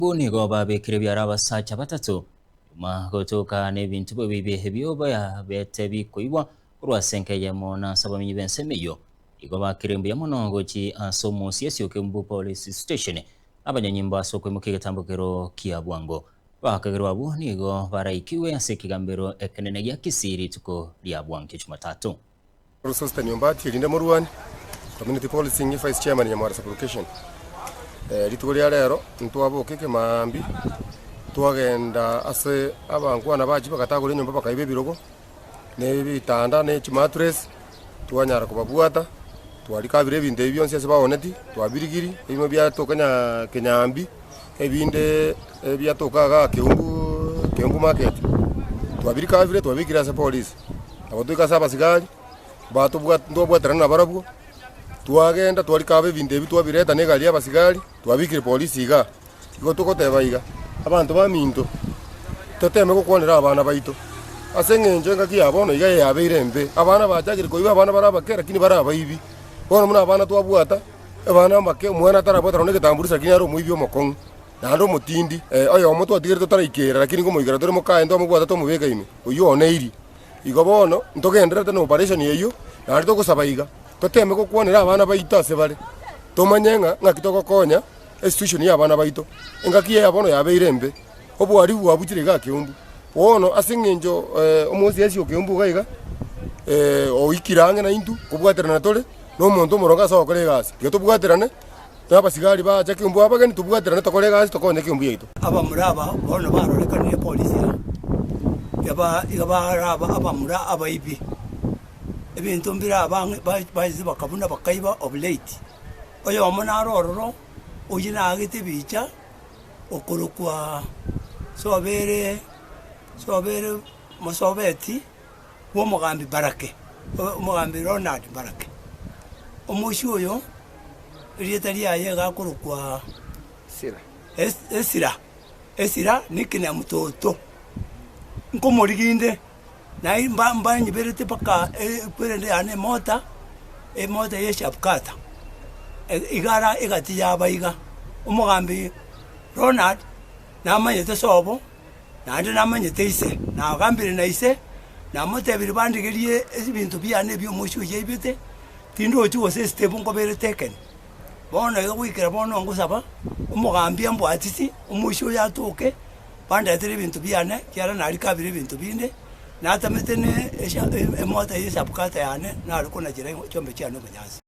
Abwo nigo babekire ebiara abasacha batato, nyuma gotoka nebinto bi'oboibi ebio biabete bikoigwa korwa ase enka eyemo na ase abamenyi b'ensemo eyio. Igo bakire mbuya mono gochia ase omosiesi o Keumbu Police Station na abanyanyimbo ase okoimokia egetambokero kia bwango. Abakagerwa abwo nigo baraikigwe ase ekegambero ekenene gia Kisii rituko ria bwango Jumatatu. Sosthene Ombati erinde morwane, Community Policing Vice Chairman Nyamwara Sub-Location. Rituko ria rero ntwaboka ekemaambia twagenda ase abankwana bachia bagatagora enyomba bakaiba ebirogo, na ebitanda na echimattress, twanyara kobabwata, twarikabire ebinto ebi bionsi ase baoneti, twabirigiri, ebimo biatoka nyaa kenyambi, ebinde ebiatoka igaa keumbu keumbu market, twabirikabire twabikire ase polisi. Nabo toika ase abasigari, batobwat ntwabwaterana nabarabwo, twagenda twarikaba ebinto ebi twabireta na egari ya abasigari, twabikire polisi igaa. Igo togoteba iga, abanto baminto, toteme gokwanera abana baito, ase eng'encho engaki ya bono iga yabeire embe, abana bachakire koiba abana bare abake lakini bare abaibi. Bono buna abana twabwata, abana abake omwana atarabwata nonye na egetamburisho lakini are omoibi omokong'u, naende omotindi. Oyomo twatigerete totaraikera lakini nkomoikera tore mokaye ntwamobwata twamobeka ime, oyio oneirie. Igo bono ntogendererete na operation eyio, naende togosaba iga, toteme gokwanera abana baito ase bare, tomanye ng'a ng'aki togokonya esituation ya abana baito. Engaki eye ya bono yabeire embe, obohalifu bwabuchire igaa Keumbu. Bono ase eng'encho omosiasi o Keumbu iga iga, oikire ang'e naintwe, kobwaterana tore, na omonto omoronge ase ogokora egasi. Tiga tobwaterane. Na abasigari baacha keumbu abageni, tobwaterane tokore egasi tokonye keumbu yaito. Abamura aba bono barorekanire polisi aa, yaba iga baraba abamura abaibi, ebinto mbire abang'e ba baise bakabuna bakaiba of late. Oyomo naro ororo, oyio naagete ebicha, okorokwa sobere sobere mosobeti. bw'omogambi Barake, omogambi Ronald Barake. Omoisia oyo erieta riaye iga akorokwa Esira, Esira nickname Toto. Nkomorigia inde, naye mba mbanyiberete mpaka ekwerende yane emota, emota ya eshabukata, iga ara egati yaba iga. Omogambi Ronald namanyete sobo. Naende namanyete ise, nagambire na ise, namotebirie bandigerie ebinto biane ebi'omoisia oyio aibete, tindochi gose esitebu nkoberete ekeni. Bono iga goikera bono ngosaba, omogambi ambwatisi, omoisia oyo atoke, bandetere ebinto biane, ekiagera narikabire ebinto binde, natamete ne esha emota ya esabukata yane, nare konachera chiombe chiane obonyansi.